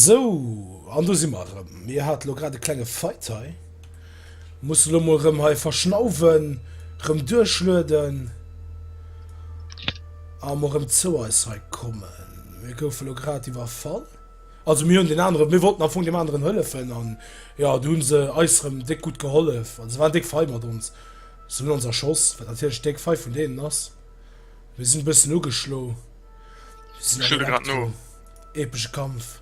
Sou, an do si mer erëm. Mir hate lo grad e klenge Fight hei. Musse lo mol erëm hei verschnauwen, erëm duerchlueden a mol erëm zou eis hei kommen. Mir goufe lo grad iwwerfall. Also mir hunn den aneren, mir wollten am Fong deem aneren hëllefen an jo, du hu se eis erëm déck gutt gehollef. Also se waren déck fei mat ons. Se hunn ons erschoss, wat natierlech déck fei vun deenen ass. Mir sinn e bëssen ugeschlo. Mir sinn am Elektro. Epesche Kampf.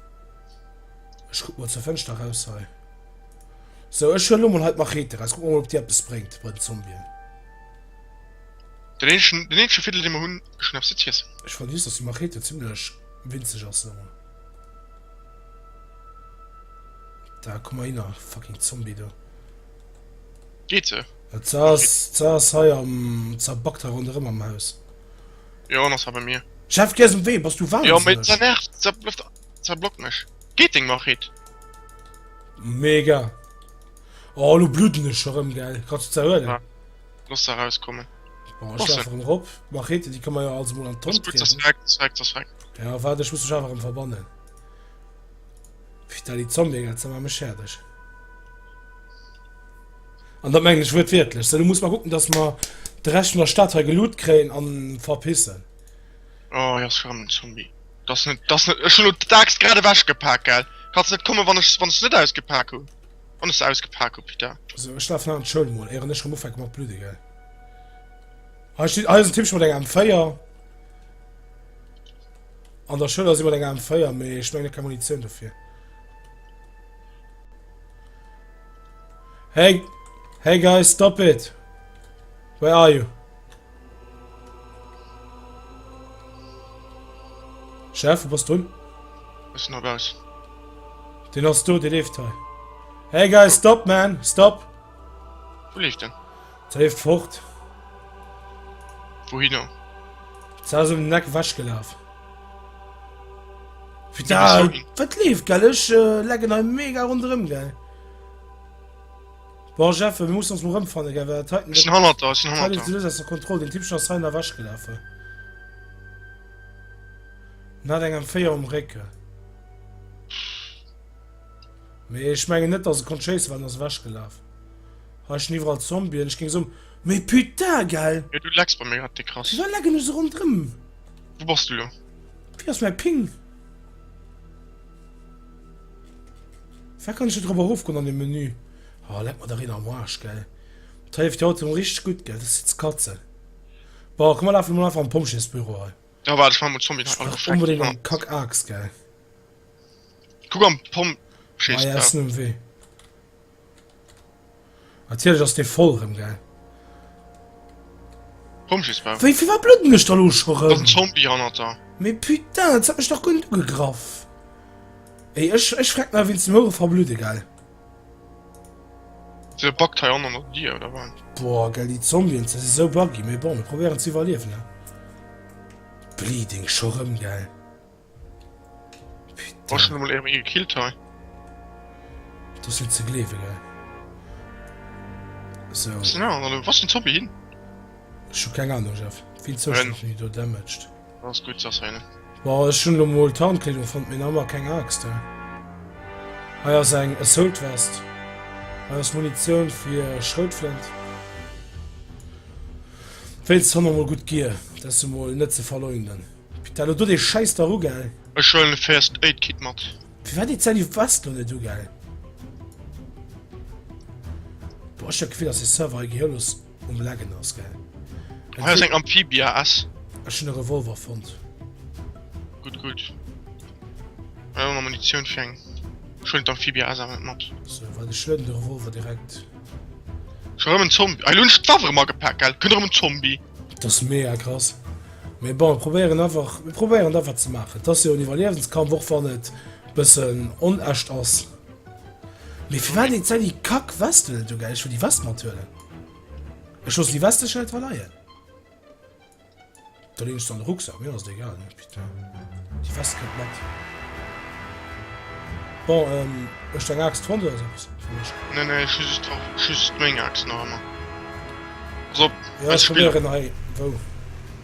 Ech kuck mol zur Fënschter raus hei. Sou, ech huelen lo mol hei d'Machete raus. Kucke mer mol, ob déi eppes bréngt bei den Zombien. Den eenzegen, den eenzege Virdeel, dee mer hunn, ech hunn eppes ze z'iessen. Ech fannen just, dass déi Machete zimlech winzeg ass. Sou. Da, komm mal hinner, fucking Zombie do. Geet se? Et ass, et ass hei am, zerbackt hei ronderëm am Haus. Jo, en ass hei bei mir. Jeff, geh aus dem Wee, bass du Jo, mee wahnsinneg? se nervt, se blëfft, se blockt mech. Geet deng Machete? Mega. Oh, lo bludden ech scho rëm, gell? Kanns du zerhuelen? Ja. Looss se erauskommen. Bon, ech Bosse. lafe rëm erop. D'Machete, déi ka mer jo also mol an d'Tonn Ass gutt, ass trieden. weg, ass weg, ass weg. Ja, waart, ech muss mech awer rëm verbannen. Putain, déi Zombien, gell, se maache mech fäerdeg. An dat mengen ech wuertwiertlech. Sou, lo muss mer kucken, dass mer de Rescht vun der Stad hei geloot kréien an verpissen. Oh, hei ass scho rëm en Zombie. Dat ass net, dat ass net, ech hunn lo d'Aaxt grad ewech gepak, gell? Kanns net kommen, wann ech, wann ech se net ausgepak hunn. Wann ech se ausgepak hunn, putain. Sou, ech lafen nach an d'Schoul mol, éieren ech rëm ufänke mat bludde, gell? Hei steet, hei ass en Typchen mat enger M4. An der Schoul ass ee mat enger M4, mee ech mengen, e huet keng Munitioun dofir. Hey, hey guys, stop it. Where are you? Chef, wo bass du? Ech sinn eraus. Den ass do, dee leeft hei. Hey guys, stop man, stop. Wou leeft den? Der leeft fort. Wouhinner? Se ass um den Eck ewechgelaf. Putain, wat leeft, gell? Ech lecken hei mega ronderëm, gell? Bon, Jeff, mir mussen ons mol rëmfannen, gell? Well dat heiten, Ech sinn hannert der, ech sinn dat hannert leeft der. lues aus der Kontroll. Den Typchen ass hei ewechgelafen. En hat eng M4 um Récken. Mee ech mengen net, dass e konnt schéissen, well en ass ewechgelaf. Hei stinn iwwerall Zombien. Ech géing soen, mee putain, gell? Jo, du lecks bei mir grad déck krass. Firwat lecken ech esou ronderëm? Wou bass du lo? Wéi ass mäi Ping? Wei kann ech do drop erof goen an dem Menü? Oh leck mer dach een am Arsch gell. Dat hei leeft jo haut erem richteg gutt gell, dat ass fir ze katzen. Bon komm mer lafen emol einfach an Pompjeesbüro hei. Ja waart ech man mol Zombien Ech hei all brauch gefreckt. onbedéngt eng kack Aaxt gell. Kuck am Ah ja Pompjeesbau. ech sinn um Wee. Natierlech ass dee voll rëm, gell? Pompjeesbau. Wéi, firwat bludden ech da lo scho Da ass rëm? en Zombie hannert der. Mee putain, dat hat mech dach guer net ugegraff. Ey, ech, ech freck nach wéinst dem Houere verblude, gell? Se buggt hei an an der Dier, oder wat? Boah, gell, déi Zombien, se si sou buggy. Mee bon, mir probéieren ze iwwerliewen, ne? Bleeding scho rëm, gell? War schon emol ee gekillt hei. Dat ass net ze gleewen, gell? So. Was denn da? Was den Zombie hin? Ech hu keng Ahnung, Jeff. Wéi Zoustand hunn déi do damaged? Ass gutt, ass heine. Boah, ech hunn elo mol Tarnkleedung fonnt, mee nach ëmmer keng Aaxt, he. Hei ass eng Assault Vest. Hei ass Munitioun fir Schroutflënt. Wéinst han mer mol gutt Gear, dat ass emol net ze verleugnen. Putain, lo do dee Schäiss dach u, gell? Ech huelen e First Aid Kit mat. Firwat deet säi Vest lo net u, gell? Boah, ech hun dat Gefill, dass dee Server hei gehirlos um laggen ass, gell? Hei ass eng Amphibia S. Ech hun e Revolver fonnt. Gutt, gutt. Hei ass och nach Munitioun fir eng. Ech huelen d'Amphibia S awer net mat. Sou, waart, ech lueden de Revolver direkt. Scho rëm en Zombie. Hei, lo hunn ech d'Waff erëm agepak, gell? Kënnt erëm en Zombie. Dat ass mega krass. Mee bon, mir probéieren einfach, mir probéieren et einfach ze maachen. Et ass jo en Iwwerliewenskampf, och wann et bëssen onecht ass. Mee firwat deet sei déi Kack Weste net u, gell? Ech wëll déi West mathuelen. Ech loossen déi Weste schnell dra leien. Da leen ech se an de Rucksak, mir ass et egal, ne? Putain, déi West kënnt mat. Bon, ähm, hues du eng Aaxt fonnt oder esou eppes fir mech? Nee, nee, ech hu just d'Waff, ech hu just meng Aaxt nach ëmmer. Pass op, Ja, eis ech Spiller. probéieren hei. Wou?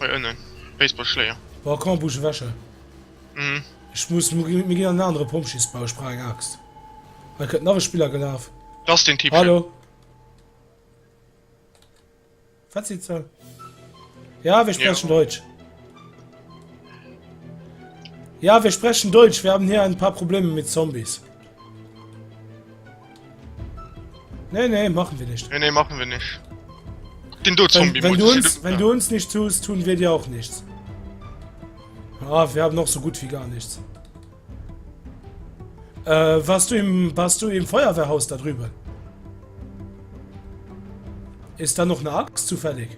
Hei ënnen. Baseballschléier. Boah, komm, Busch ewech hei. Mhm. Ech muss, mir ginn an en anere Pompjeesbau, ech brauch eng Aaxt. Hei kënnt nach e Spiller gelaf. Dat ass deen Typ. Hallo. Wat seet se? Ja, wir sprechen ja. Deutsch. Ja, wir sprechen Deutsch. Wir haben hier ein paar Probleme mit Zombies. Nee, nee, machen wir nicht. Nee, nee, machen wir nicht. Den du Zombie. Wenn, wenn, du uns, wenn du uns nicht tust, tun wir dir auch nichts. Ah, wir haben noch so gut wie gar nichts. Äh, warst du im, warst du im Feuerwehrhaus da drüben? Ist da noch eine Axt zufällig?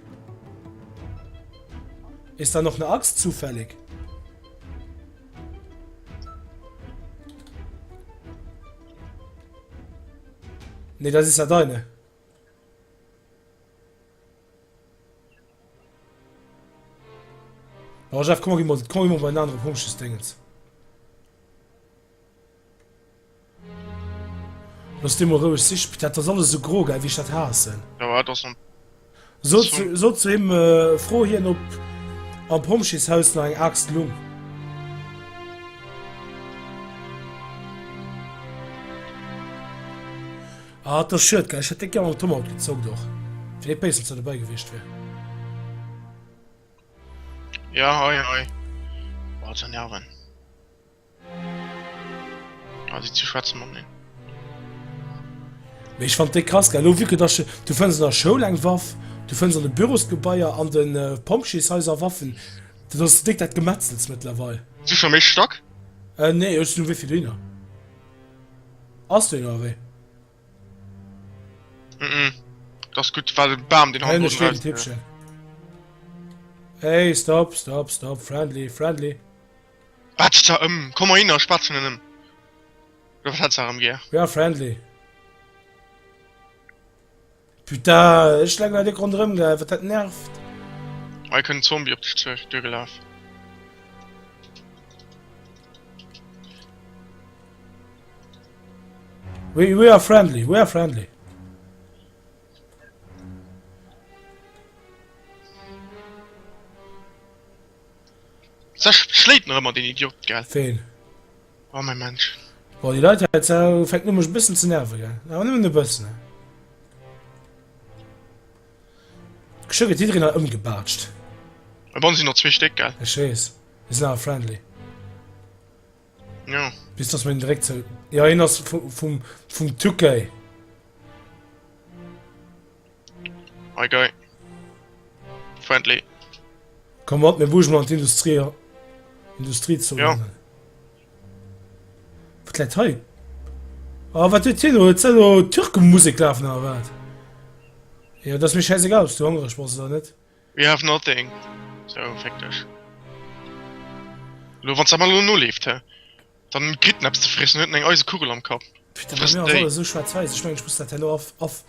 Ist da noch eine Axt zufällig? Nee, das ist ja deine. Oh, Jeff, komm, mal, komm mal bei einen anderen komisches Dingens. Looss dee mol roueg sich, dat ass alles esou gro, gell, wéi ech dat haassen. Jo, dat ass en. Sot zu, sot zu him, fro hien, ob am Pompjeeshaus nach eng Aaxt lung. Ah, dat ass schued, gell, ech hätt déck gär mam Tomahawk gezockt och, fir dee béissen ze dobäi gewiescht wier. Ja, hei, hei. Boah, ze nerven. Ah, si ze schwätzen mat mir. Mee ech fand déi krass gell, elo vue que dass du fënns an der Schoul eng Waff, du fënns an de Bürosgebaier, an de Pompjeeshaiser Waffen, dat ass déck dat Gemetzels mëttlerweil. Si scho méi Stack? Äh nee, ech sinn um wéivill dohinner? Ass dohinner oder wéi? Mhm. Das ist gut, war den Bam den haben wir. Tippchen. Hey, stop, stop, stop, friendly, friendly. Batsch der ëm, komm mal hin, ech batschen en ëm. Oder wat hätt se erëm gär? Ja, friendly. Putain, ech lecken hei déck ronderëm, gell, wat dat nervt. Hei kënnt en Zombie op dech zu, duergelaf. We, we are friendly, we are friendly. Sech schléit nach ëmmer deen Idiot, gell? Ween? Oh mäi Mensch. Boah, déi Leit hei zou fänken u mech e bëssen ze nerven, gell? Awer nëmmen e bëssen. Geschwë gëtt jiddereen hei ëmgebaatscht. A wann sinn der zwee Stéck, gell? Ech weess, mir sinn awer friendly. Jo. Bis dass mer hien direkt zou. Jo, hien ass vum vum Tukey. Hi guy. Friendly. Komm mat, mir buschen an d'Industrie Industriezone. Ja. Wat läit hei? Oh, wat huet hien do? Huet se do Türkemusek lafen oder wat? Ja, dat ass mir schäisegal, ob s du hongreg bass oder net. We have nothing. So, fick dech. Lo, wann s dat mal elo noleeft, hä? Dann kritt en eppes ze friessen, huet en eng Eisekugel am Kapp. Putain, bei mir ass alles esou schwaarz-wäiss. Ech mengen, ech muss dat herno af, af,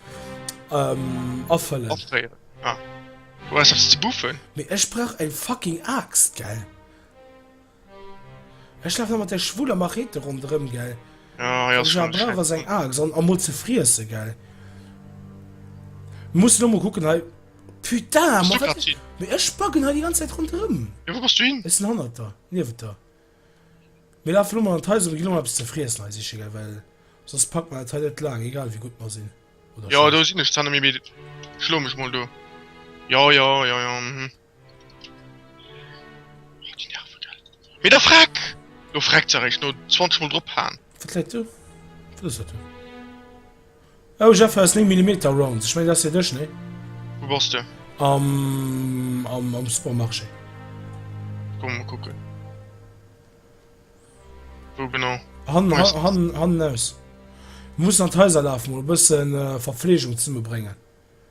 ähm, afëllen. Afréieren. Ah. Du brauchs eppes ze buffen. Mee ech brauch eng fucking Aaxt, gell? Ech lafen ëmmer mat där schwuler Machete ronderëm, gell? Ja, hei Wat ass ech awer schon brauch, ass eng Aaxt an a mol ze friessen, gell? Mir mussen elo mol kucken hei. Putain, Bass ma du wat? grad hin? Mee ech buggen hei déi ganz Zäit ronderëm. Ja, wou bass du hin? Ech sinn hannert der, niewent der. Mir lafen elo mol an d'Haiser, mir ginn elo mol eppes ze friessen hei siche, gell, well soss packt mer dat hei net laang, egal wéi gutt mer sinn oder Jo, do sinn ech zwar net méi, mee schlo mech mol do. Jo, jo, jo, jo, mhm. Oh, déi Nerven, gell. Mee da freck! Lo freckt se eréischt no 20 mol drop haen. Wat läit do? Wat ass dat do? Oh, Jeff ass 9 Millimeter Rounds. Ech mengen dat ass fir dech, nee? Wou bass de? Am, am, am Supermarché. Komm mol kucken. Wou genau? Hannen, hannen, hannen aus. Mir mussen an d'Haiser lafen, mol e bëssen Verpflegung zesummebréngen.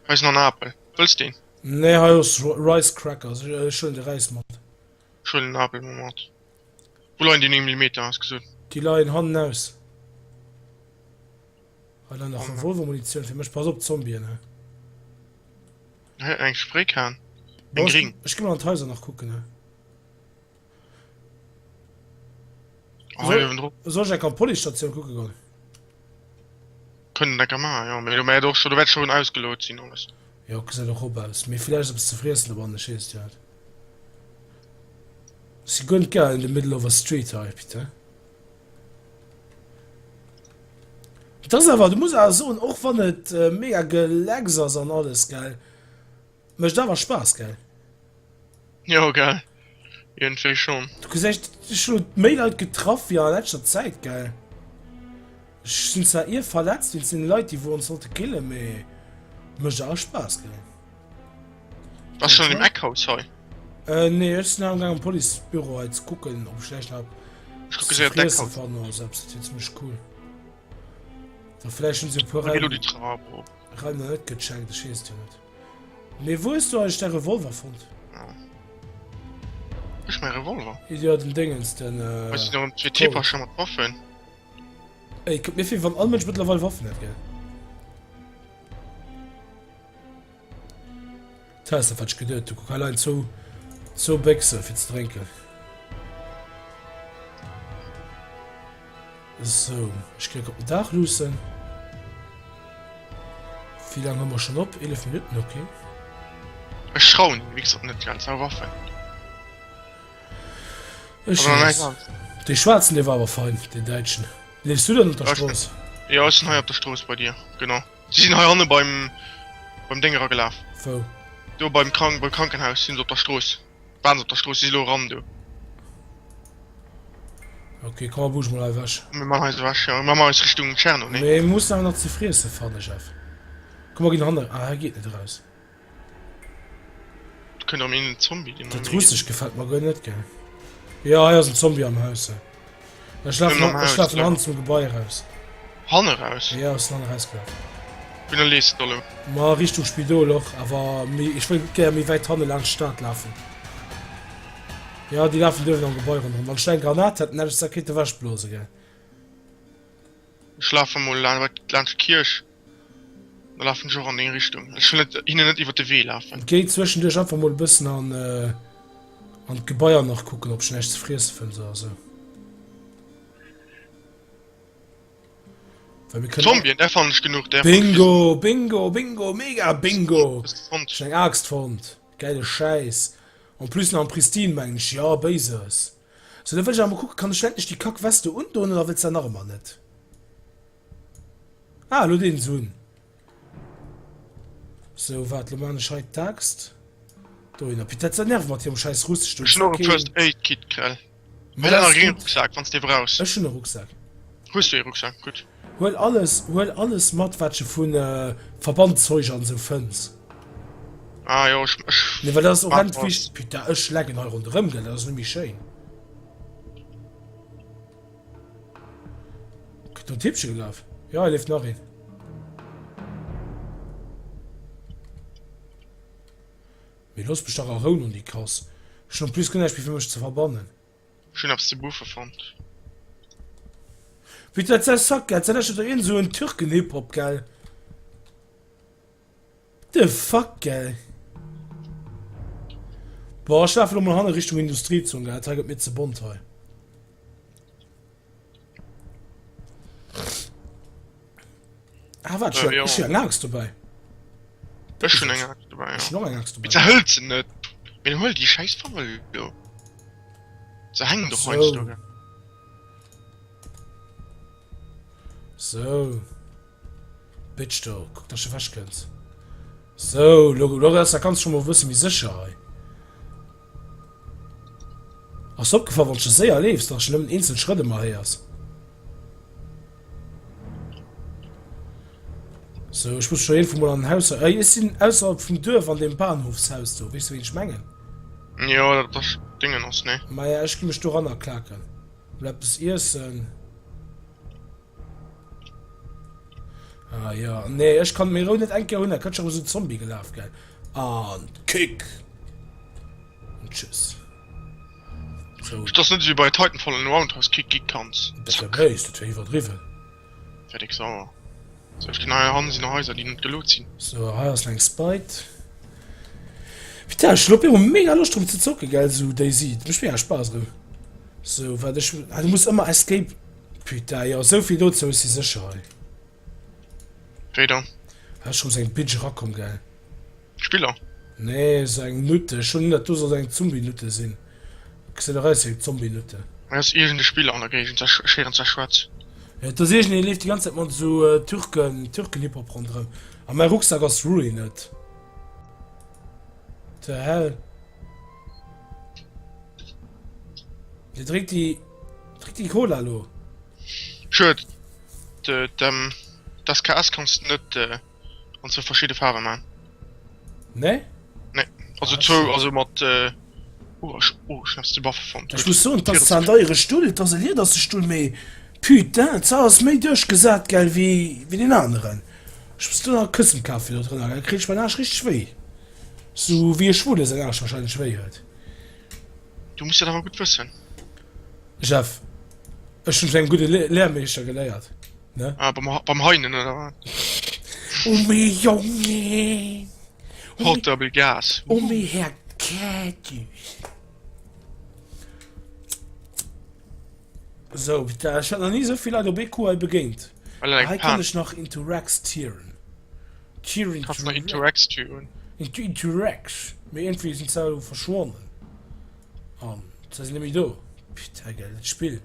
Hei ass nach en Apel. Wëlls deen? Nee, hei ass Rice Crackers. Ech huelen de Räis mat. Ech huelen den Apel mol mat. Wou leien déi 9 Millimeter, has gesot? Déi leien hannen aus. Hei leien nach Revolvermunitioun fir mech. Pass op, Zombien, he. Hei eng Spraykan. Eng gring. Ech gi mol an d'Haiser nach kucken, he. Oh, hei uewen drop. Soll ech enk an d'Policestatioun kucke goen? Kënnen enker maachen, jo. Mee do wäert och scho, do wäert schon ausgelot sinn alles. Jo, gesäit och op aus. Mee villäicht ass eppes ze friessen dobannen, ech weess et jo net. Si guer net geil in the middle of a street hei, putain. Et ass awer, du muss awer soen, och wann et mega gelecks ass an alles, gell, mécht awer Spaass, gell? Jo, gell, iergendwéi schon. Du gesäis, ech hunn méi Leit getraff wéi an leschter Zäit, gell? Ech sinn zwar ier verletzt wéinst deene Leit, déi wou ons wollte killen, mee mécht awer Spaass, gell? Bass schon im Eckhaus hei? Äh, nee, ech sinn amgaang am Policebüro hei ze kucken, ob ech vläicht nach Ech kucke ze séier friesse d'Eckhaus. fannen oder sou eppes. Dat wier zimmlech cool. Da vläicht hunn se e puer Elo Raim, déi Trap op. Raim nach net gecheckt, ech weess et jo net. Mee wou hues du eigentlech däi Revolver fonnt? Ech mäi Revolver? Jo, den Déngens, den, äh, Hei sinn erëm zwee Colt. Typercher mat Waffen. Ey, kënnt mir vir, wann all Mënsch mëttlerweil Waffen hätt, gell? Dat ass dat wat ech geduet hu. Kuck hei leien zwou zwou Béchse fir ze drénken. Sou, ech klicke op den Daach luussen. Wéi laang hu mer schonn op? 11 Minutten, okay. Ech trauen hinnen wéi gesot net, gell, zwou Waffen. Ech weess. Dee schwaarzen dee war awer fein, deen däitschen. Leefs du dann op der Strooss? Jo, ech sinn hei op der Strooss bei dir, genau. Si sinn hei hanne beim beim Déng era gelaf. Wou? Do beim Krank beim Krankenhaus sinn se op der Strooss. Waren se op der Strooss, si si lo eran do. Ok, komm mer busch mol hei ewech. Mir man eis ewech, jo. Mir man eis Richtung Tscherno, nee? Mee mir mussen awer nach ze friesse fannen, Jeff. Komm mer ginn hanne, ah hei geet net eraus. Do kënnt erëm een Zombie, deen Dat Russescht gefält mer guer net, gell. Jo, hei ass en Zombie am Haus. Ech lafen, ech lafen hannen zum Gebai eraus. Hanne raus? Jo, ech sinn hanne rausgelaf. Wéi leefs de da lo? Ma Richtung Spidol och, awer méi, ech wëll gär méi wäit hanne laanscht d'Stad lafen. Jo, déi lafen duerwen am Gebai ronderëm. Wann ech do eng Granat hätt, dann hätt ech se kéinte ewechblose, gell. Ech lafe mol laanscht d'Kierch. Da lafen ech och an deng Richtung. Ech wëll net hinnen net iwwer de Wee lafen. Géi zwëschenduerch einfach mol e bëssen an an d'Gebaier nach kucken, ob ech näischt ze friesse fënn oder sou. Well mir kënnen. Zombien, där fannen ech genuch. Där fannen ech Bingo, bingo, bingo, mega bingo! Hues de fonnt? Ech hunn eng Aaxt fonnt. Gäile Schäiss. En plus nach am Pristine, mengen ech. Jo, Béises. Sou, da wëll ech awer mol kucken, kann ech endlech déi Kack-Veste undoen oder wëlls de dat nach ëmmer net? Ah, lo deen se un. Sou, waart, lo maan ech hei d'Axt dohinner. Putain, dat nervt mat hirem scheiß Russesch do. Ech hunn och e First Aid Kit, grell. Mä Huel dat aner ass een gutt. Rucksak, wann s de ee brauchs. Ech hunn e Rucksak. Hues du ee Rucksak? Gutt. Huel alles, huel alles mat, wat je vun Verbandzeug an esou fënns. Ah jo, ech, ech Nee, well dat ass maan horrend alles. wichteg. Putain, ech laggen hei ronderëm, gell, dat ass net méi schéin. Gëtt do en Tippche gelaf? Jo, hei leeft nach een. Mee looss mech dach a Rou nun, déi Kass. Ech hunn en plus guer näischt méi fir mech ze verbannen. Ech hunn eppes ze buffe fonnt. Putain, dat ass gell, dat ass jo iergend esou en Türken-Hip-Hop, gell? The fuck, gell? Boah, ech lafe lo mol hanne Richtung Industriezon, gell? Dat hei gëtt mir ze bont hei. Ah, wat, ech Äh, hu ech hu eng Aaxt dobäi. Ech hunn eng Aaxt dobäi, Ech ja. hunn och eng Aaxt Mee dobäi. zerhëlt se net. Mee huel déi schäiss Waffel do. Se hängen doch heiansdo, Sou. gell? Sou. Bitch do, kuck dass du ewech kënns. Sou, lo, lo ass dat Ganzt scho mol e bësse méi sécher hei. Ass der opgefall, wann s du séier leefs, dass du nëmmen eenzel Schrëtt ëmmer héiers? Sou, ech muss scho iergendwou mol an en Haus. Ey, ech sinn ausserhalb vum Duerf an deem Bahnhofshaus do. Weess du, wéi ech mengen? Jo, dat ass Dingen ass, ne? Maja, ech gi mech doranner klaken. Mol eppes iessen. Ah ja, nee, ech kann mir Rou net eng Kéier hunn, da kënnt scho esou Zombie gelaf, gell. An Kick. Und tschüss. So. Das net wéi bei Titanfall en Roundhouse Kick gi kanns. Dat wär béis, dat wär iwwerdriwwen. Wär déck sauer. So, ech ginn hei hannen sinn Haiser, déi net geloot sinn. So, hei ass eng Spite. Putain, ech hunn op eemol mega Loscht erëm ze zocken, gell, sou DayZ. Dat mécht mega Spaass erëm. Sou, wat ech, ah, du muss ëmmer Escape Putain, jo, souvill dozou, ech si sécher hei. Wéi dann? Hei ass schonns eng Bitch erakomm, gell? Spiller? Nee, sou eng Nutte. Ech hunn dat do sollt eng Zombie-Nutte sinn. Gesäit och aus wéi Zombie-Nutte. Hei ass iergend e Spiller an der Géigend, ech héieren zwar Schwätz. Jo, et ass iergend een, leeft déi ganz Zäit mat esou Türken, Türken-Hip-Hop ronderëm. A mäi Rucksak ass ruined. The hell? Dir drénkt déi, drénkt déi Cola elo? Schued, d'SKS kanns de net an zwou verschidde Faarwe man. Nee? Nee, also zwou, also mat, oh ech, oh ech hunn eppes ze baffe fonnt. Ech muss soen, et ass zwar en deiere Stull, et ass e Liedersestull, mee putain, et ass méi duerchgesat, gell, wéi deen aneren. Ech muss do nach e Këssen kafen do drënner, gell, kritt ech mäin Aarsch richteg wéi. Sou wéi e Schwule säin Aarsch wahrscheinlech wéi huet. Du muss dat awer gutt wëssen. Jeff, ech hunn vun engem gudde Lehrmeeschter geléiert, ne? Ah, beim, beim Heinen, oder wat? Oh mee Jongen! Portable Gas. Oh mee Här Kätjus! Sou, putain, ech hat nach ni esou vill Leit op ee Coup hei begéint. Hei kann ech nach into Rex tieren. Tieren Kannst nach into Rex tieren. Into, into Rex. Mee iergendwéi sinn se elo verschwonnen. An se sinn net méi do. Putain, gell, dat Spill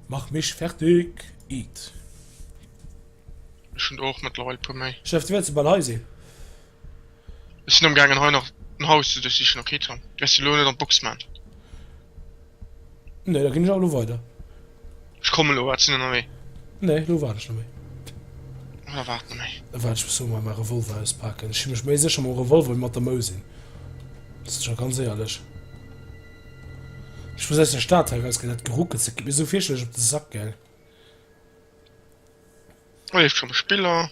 macht mich fertig. Eat. Ech hunn der och mëttlerweil e puer méi. Chef, du wäerts jo bal hei sinn. Ech sinn amgaangen hei nach en Haus ze duerchsichen. Ok Tom, du wäers jo elo net an d'Box man. Nee, da ginn ech awer elo weider. Ech kommen elo, waart, sinn ënnerwee. Nee, elo waarden ech net méi. Da waart net méi. Da waart ech, bis elo mol mäi Revolver auspaken. Ech fi mech méi sécher mam Revolver wéi mat der Mosin. Dat sinn ech der ganz éierlech. Ech muss aus der Stad hei raus, gell, dat Geruckels, dat geet mir esou fierchterlech op de Sack, gell. Hei leeft schonn e Spiller.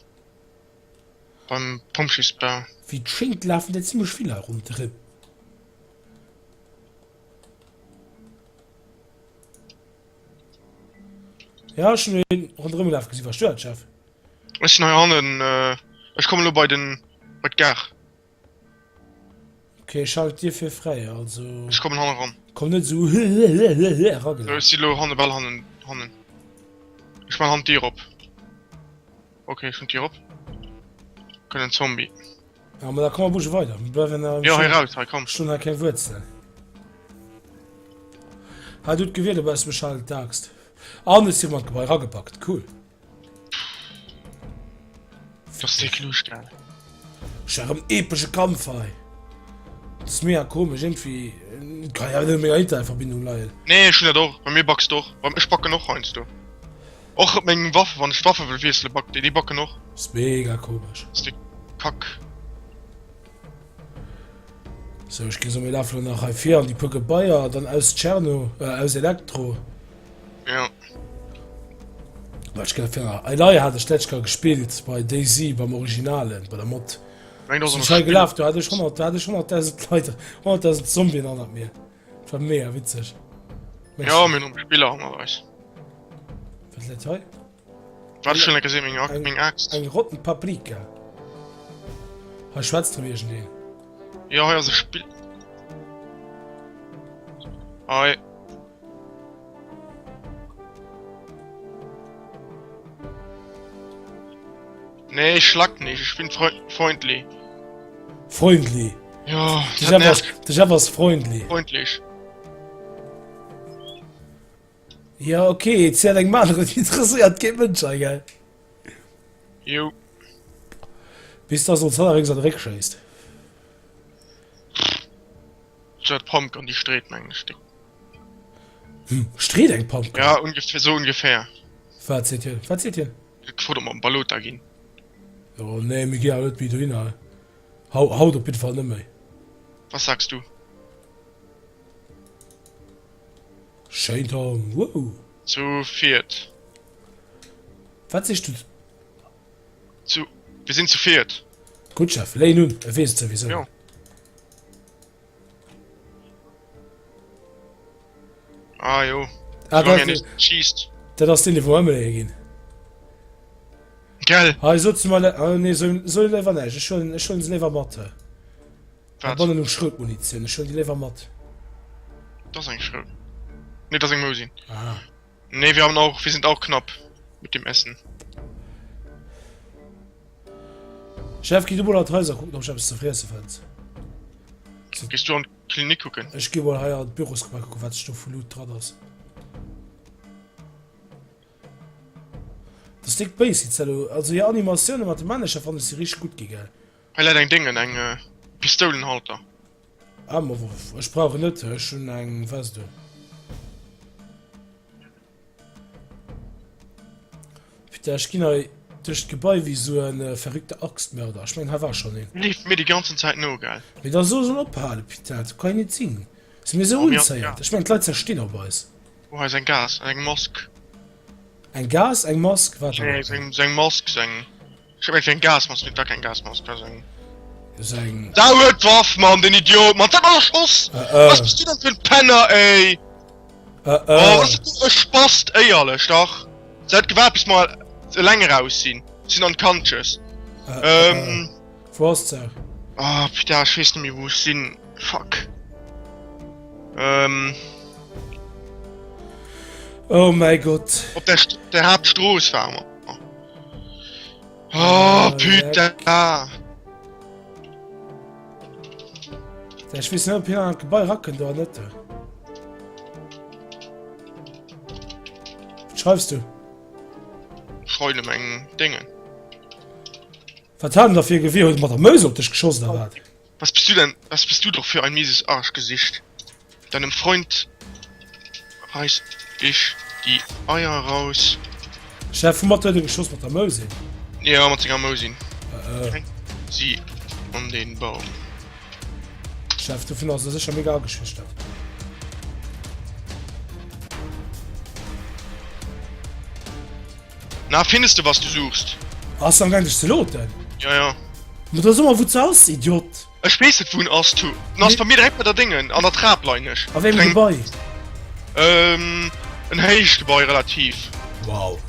Beim Pompjeesbau. Wéi et schéngt lafen der zimlech vill hei ronderëm. Ja ech hunn een ronderëm laf gesinn. War du dat Chef? Ech sinn hei hannen, ech kommen elo bei den bei d'Gare. Ok ech halen d'Dier fir fräi also. Ech kommen hannen eran. Komm net esou eragelaf. Ech si lo hanne bal hannen hannen. Ech man hannen d'Dier op. Ok, ech hunn d'Dier op. Kënnt en Zombie. Ja, ma da komm mer buche weider. Mir bleiwen da. Jo, hei raus, hei komm. Schon hei keng Wuerzel. Hei du d'Gewier dobäi ass mech hal d'Axt. An ech si mat Gebai ragepackt. Cool. Dat ass déck luucht, gell? Ech war erëm epesche Kampf hei. Dat ass mega komesch, iergendwéi kann jo net un menger Internetverbindung leien. Nee, ech hunn dat och. Bei mir backst och. Ech backen och heiansdo. Och op meng Waffe, wann ech d'Waffe wëll wiesselen, backt déi, déi backen och. Ass mega komesch. Ass déi Kack. Sou, ech ginn, so mir lafen elo nach hei vir an déi puer Gebaier, dann aus Tscherno, äh, aus Elektro. Ja. Well ech ginn fir nach, Elei hat ech d'lescht Kéier gespillt bei DayZ, beim Originalen, bei der Mod. Meng, do ass Sinn och ech hei e Spill. gelaf, do hat ech 100, do hat ech 100.000 Leit, 100.000 Zombien hannert mir. Dat war mega witzeg. Ja, mir hunn Spiller hannert eis. Wat läit hei? Wat ech schon gesinn, meng Axt, meng Axt. Eng rotten Paprika. Hei schwätzt rëm iergendeen. Ja, hei ass e Spill. Hei. Nee, ich schlag nicht, ich bin freundlich. Freundlich? Ja, de Jeff ass, de Jeff ass freundlich. Freundlich. Ja, okay, et zielt engem aneren, interesséiert kee Mënsch hei, gell? Jo. Bis dass ons hannerrécks an de Réck schéisst. Sou dat Pumpgun, déi street, mengen ech. Hm, street eng Pumpgun? Ja, ungefähr, sou ungefähr. Wat seet hien? Wat seet hien? Gefrot, ob mer am Balota ginn. Oh nee, mir ginn awer net méi dohinner. Haut op jidde Fall net méi. Was sagst du? Schéin Tom, wouh! Zu viert. Wat sees du? Zu, wir sinn zu viert. Gutt Chef, léin un, e weess et souwisou. Jo. Ah jo. Ah, Solange dat, er nicht schießt. dat ass deen, dee wou ëmleeë ginn. Gell? Hei, sot se mal, ah, nee, so, so léiwer näischt. Ech huelen, ech huelen se léiwer mat. Hei Wat? bannen um Schroutmunitioun, ech huelen déi léiwer mat. Das ist eng Schrout. Nee, das ist eng Mosin. Ah. Nee, wir haben auch, wir sind auch knapp mit dem Essen. Chef, geh du mol an d'Haiser kucken, ob ech eppes ze friesse fënns. Gehst du an. Klinik kucken. Ech gi mol hei an d'Bürosgebai kucken, wat sech do vu Loot dran ass. Dat ass déck béis, déi Zello. Also hir Animatioune mat de Männecher fannen ech si richteg gutt gi, gell? Hei läit eng Déngen, eng Pistoulenhalter. Ah, ma ech brauch en net, ech hunn eng Vest un. Putain, ech ginn hei duerch d'Gebai wéi sou e verrückter Axtmörder. Ech mengen, hei war schonn een. Leeft mir déi ganzen Zäit no, gell? Mee da so soll ophalen, putain, dat kann jo net sinn. Si mir sou unzéiend? Ech mengen, d'Leit zerstinn op eis. Oh, hei ass eng Gas, eng Mask. Eng Gas, eng Mask? Wat dann? Nee, sou eng Mask, sou eng. Ech hat meng fir eng Gasmask, mee et war keng Gasmask, war sou eng. Sou eng. Da huet d'Waff, Mann, den Idiot, Mann, dat war erschoss! Was bist du denn fir en Penner, ey! Äh, Oh, was bist du e Spast, éierlech, dach! Se hat gewaart, bis mer eleng eraus sinn. Sinn unconscious. Äh, Ähm. Wou ass d'Sau? Oh, putain, ech weess net méi, wou ech sinn. Fuck. Ähm. Oh mäi Gott. Op der, der Haaptstrooss ware mer. Oh, putain. Ech weess net, ob hien an d'Gebai rakënnt oder net. Wat schreifs du? Schreien ëm eng Déngen. Wat hat en da fir e Gewier? Huet e mat der Maus op dech geschoss oder wat? Was bist du denn, was bist du doch für ein mieses Arschgesicht. Deinem Freund reiß ich die Eier raus. Chef, woumat huet e geschoss? Mat der Mousin? Ja, mat senger Mousin. Äh, äh. Hängt sie an den Baum. Chef, dovun ass e sécher mega ageschüchtert. Na, findest du was du suchst? Ass am gaang dech ze looten? Ja, ja. Ma da so mer wou ze ass, Idiot! Ech weess net wou en ass, tu. En ass bei mir direkt bei der Déngen, an der Trap leien ech. A wéi engem Gebai? Ähm, en héicht Gebai relativ. Wow.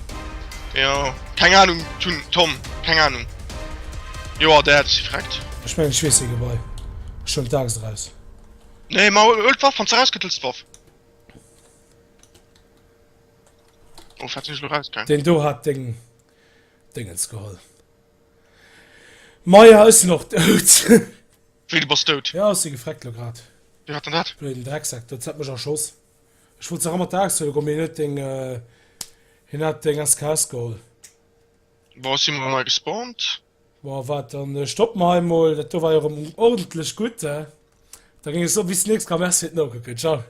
Ja, keng Ahnung, tun, Tom, keng Ahnung. Joer, dat si freckt. Ech mengen ech weess wéi Gebai. Ech huelen d'Aaxt eraus. Nee, ma huel d'Waff, wann s de erauskënnt, hëls d'Waff. Oh, wat sinn ech lo rausgaang? Deen do hat deng Dingens geholl. Maja, ech sinn och dout. Wéi, du bass dout? Ja, ech si gefreckt lo grad. Wéi wat dann dat? Blöden Drecksack, dat hat mech erschoss. Ech wollt se erëm mat der Aaxt huele goen, mee hien huet deng, hien hat deng SKS geholl. Bon, ech si mol nei gespawnt. Bon, wat, dann stoppe mer hei mol. Dat do war jo erëm ordentlech gutt, he? Da géing ech soen, bis d'nächst Kéier. Merci fir d'Nokucken. Ciao.